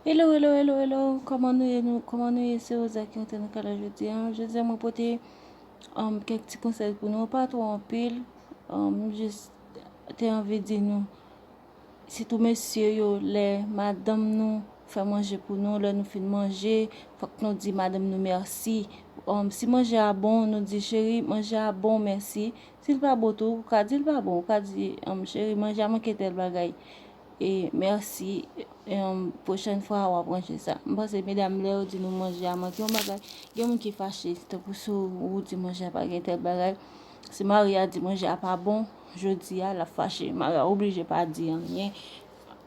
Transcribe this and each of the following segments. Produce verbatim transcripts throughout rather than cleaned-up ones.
Hello, hello, hello, hello. Kòman nou ye? Nou, kòman nou ye? Se Rosa ki antre nan kay la jodi a. Jodi a, mwen pote um, kèk ti konsèy pou nou. Pa twò anpil. Um, m jis te anvi di nou, sitou mesye yo, lè madanm nou fè manje pou nou, lè nou fin manje, fòk nou di madanm nou mèsi. Um, si manje a bon, nou di, cheri, manje a bon, mèsi. Si l pa bon tou, ou ka di l pa bon. Ou ka di, um, cheri, manje a manke tèl bagay. E mèsi. Um, pwochèn fwa, w ap ranje sa. M panse medam, lè yo di nou manje a manke yon bagay, gen moun ki fache. Tankou si w di manje a pa gen tèl bagay, si mari a di manje a pa bon, jodi a, l ap fache. Mari a oblije pa di anyen.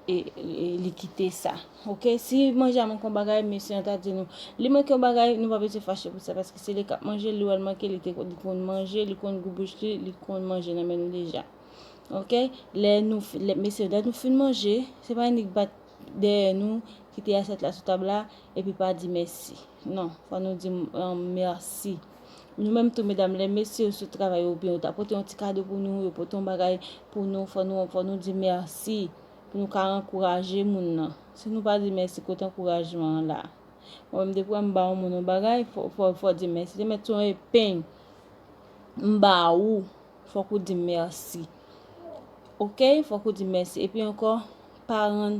E, e li kite sa. Oke? Si manje a manke yon bagay, mesye an ta di nou, li manke yon bagay, nou pa bezwen fache pou sa, paske se li k ap manje, li wè l manke, li te, li konn manje, li konn gou bouch li, li konn manje nan men nou deja. Oke? Lè nou, fi- lè, mesye, lè nou fin manje, se pa annik bat dèyè nou, kite asyèt la sou tab la, epi pa di mèsi. Non, fò nou di um, mèsi. Nou menm tou, medam, lè mesye yo sot travay oubyen yo ta pote yon ti kado pou nou, yo pote yon bagay pou nou, fò nou, fò nou di mèsi, pou nou ka ankouraje moun nan. Si nou pa di mèsi, kote ankourajman an la? Mwen menm, depi m ba yon moun yon bagay, fò, fò, fò di mèsi. Te mèt sou yon epeny, m ba ou, fòk ou di mèsi. Oke? Fòk ou di mèsi. Epi ankò, pa rann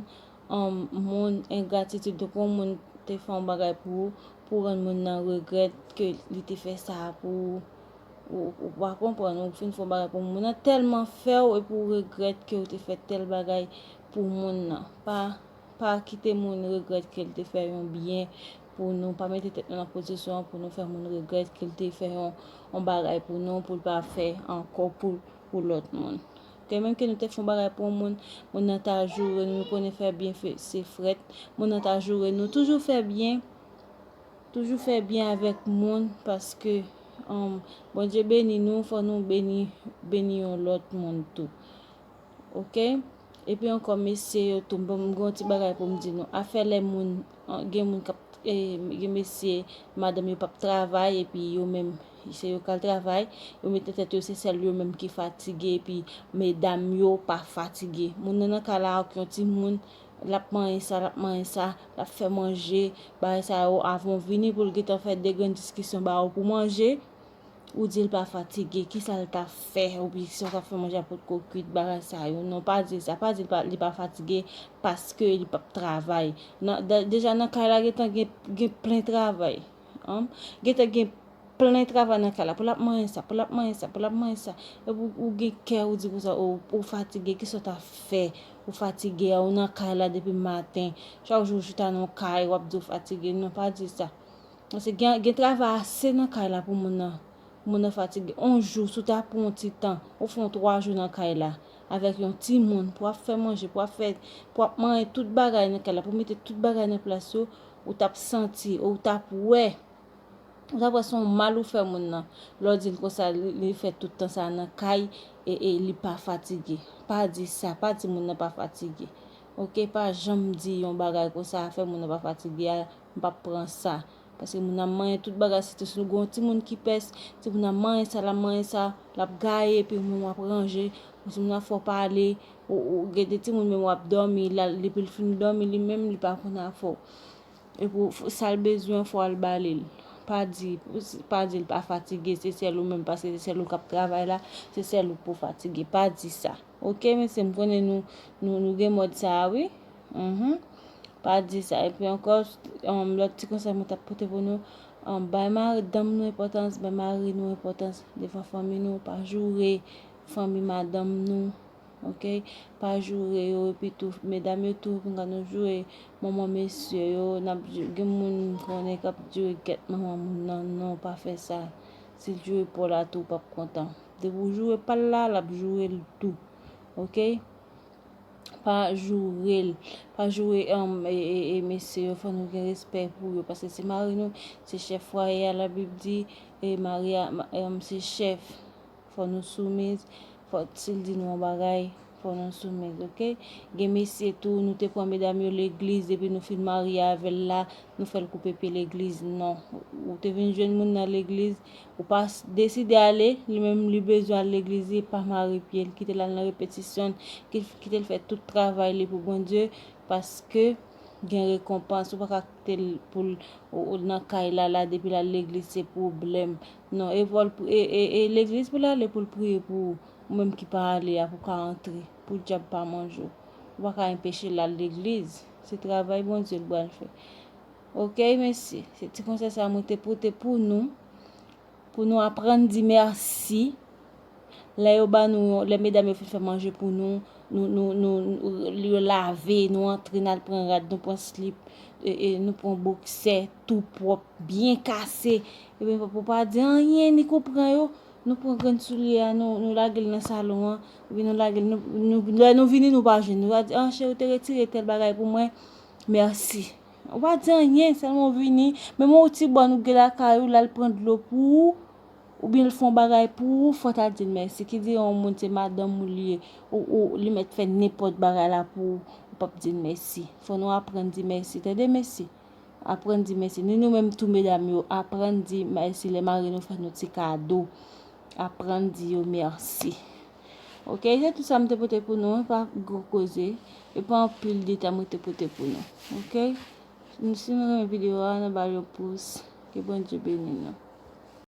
um, moun engratitid. Tankou yon moun te fè yon bagay pou ou, pou w rann moun nan regrèt ke li te fè sa pou ou, ou, ou pa konprann, ou fin fè yon bagay pou moun nan tèlman fè w, epi w regrèt ke w te fè tèl bagay pou moun nan. Pa, pa kite moun regrèt ke l te fè yon byen pou nou. Pa mete tèt nou nan pozisyon an pou nou fè moun regrèt ke l te fè yon, yon bagay pou nou, pou l pa fè ankò pou, pou lòt moun. Ke menm ke nou te fè yon bagay pou yon moun, moun nan ta joure nou, nou konnen fè byen fè- se frèt, moun nan ta joure nou. Toujou fè byen, toujou fè byen avèk moun, paske um, Bondye beni nou, fò nou beni, beni yon lòt moun tou. Oke? Epi ankò, mesye yo tou, bon, m gen yon ti bagay pou m di nou. Afè lè moun, an, gen moun k ap, e, gen mesye, madanm yo p ap travay, epi yo menm, se yo k al travay, yo mete tèt yo, se sèl yo menm ki fatige, epi medam yo pa fatige. Moun nan nan kay la ak yon timoun, l ap manyen sa, l ap manyen sa, l ap fè manje, bagay sa yo, avan w vini pou l gentan fè de grenn diskisyon ba ou pou manje, ou di l pa fatige, kisa l ta fè, oubyen kisa w ta fè manje a potko kwit, bagay sa yo. Non, pa di l sa, pa di l pa, li pa fatige paske li p ap travay. Nan, de- deja nan kay la gentan gen, gen plen travay. An? Gentan gen plen travay nan kay la. Pou l ap manyen sa, pou l ap manyen sa, pou l ap manyen sa. Epi ou, ou gen kè, ou di konsa, ou, ou fatige, kisa w ta fè? Ou fatige, ou nan kay la depi maten. Chak jou ou chita nan yon kay, w ap di w fatige. Non, pa di sa. Paske gen, gen travay ase nan kay la pou moun nan, pou moun nan fatige. On jou, si w ta pran yon ti tan, ou fè yon twa jou nan kay la, avèk yon timoun, pou w ap fè manje, pou w ap fè, pou w ap manyen tout bagay nan kay la, pou w mete tout bagay nan plas yo, ou t ap santi, ou t ap wè, ou t ap wè se yon mal ou fè moun nan. Lè w di l konsa, li, li fè tout tan sa a nan kay, e, e li pa fatige. Pa di sa, pa di moun nan pa fatige. Oke, pa janm di yon bagay konsa, fè moun nan pa fatige a, m p ap pran sa. Paske moun nan manyen tout bagay, sitou si nou gen yon timoun ki pès, timoun nan manyen sa, l ap manyen sa, l ap gaye, epi moun w ap ranje, timoun nan fè w pale, ou, ou gen de timoun menm w ap dòmi, l al, depi l fin dòmi, li menm, li pa konn afè w. Epi w- sa l bezwen, fò w al ba li l. Pa di, pa di l pa fatige, se sèl ou menm, paske se sèl ou k ap travay la, se sèl ou k pou fatige. Pa di sa. Oke, mesye, m konnen nou, nou, nou gen mòd sa a, wi. Mhm. Pa di sa. Epi ankò, um, lòt ti konsèy mwen t ap pote pou nou, um, bay madanm nou enpòtans, bay mari nou enpòtans devan fanmi nou, pa joure fanmi madanm nou, oke? Pa joure yo, epi tou, medam yo tou, pinga nou joure manman mesye yo, n ap jou- gen moun m konnen k ap joure gèt manman moun nan, non, pa fè sa. Si l joure pa w la tou, w p ap kontan. Depi w joure pa l la, l ap joure l tou, oke? Pa joure l. Pa joure, um, e, e, e mesye yo, fò nou gen respè pou yo, paske se mari nou, se chèf fwaye a, Labib di, e mari a, ma- um, se chèf. Fò nou soumiz, fò si l di nou yon bagay, fò nou soumiz, oke? Gen mesye tou, nou te pran medam yo legliz, epi nou fin marye avè l la, nou fè l koupe pye legliz. Non. Ou te vin jwenn moun nan legliz, ou pa s- deside ale, li menm li bezwen al legliz, li pa mare pye l, kite l al nan repetisyon, ki- kite l fè tout travay li pou Bondye, paske gen rekonpans, ou pa ka kite l pou l ou- ou nan kay la, la depi l al legliz se pwoblèm. Non, e vòl pou e, e, e legliz pou l ale pou l priye pou ou, ou menm ki pa ale a pou ka antre, pou dyab pa manje w. Ou pa ka enpeche l al legliz. Se travay Bondye l pral fè. Oke, mesye, se ti konsèy sa mwen te pote pou nou. Pou nou aprann di mèsi. Lè yo ba nou, lè medam yo fin fè manje pou nou, nou, nou, nou, nou yo lave, nou antre, n al pran rad, nou pran slip, e, e, nou pran boksè, tou pwòp, byen kase. Ebyen, pou pa di anyen, ni konpran yo, nou pran grenn soulye a, nou, nou lage l nan salon an, epi nou lage l, nou, nou, lè nou vini, nou pa jwenn. Nou va di, an, cheri, ou te retire tèl bagay pou mwen, mèsi. Ou pa di anyen, sèlman ou vini. Menm yon ti bòn ou gen lakay ou, l al pran dlo pou ou, oubyen l fè yon bagay pou ou, fò w ta di l mèsi. Ki di yon moun se madanm ou li ye, ou, ou, li mèt fè nenpòt bagay la pou ou, ou p ap di l mèsi. Fò nou aprann di mèsi, tande mesye? Aprann di mèsi. Ni nou menm tou medam yo, aprann di mèsi lè mari nou fè nou ti kado. Aprann di yo mèsi. Oke, se tout sa m te pote pou nou, e pa gwo koze, e pa anpil detay mwen te pote pou nou. Oke? Si nou renmen videyo a, nou ba l yon pous. Ke Bondye beni nou.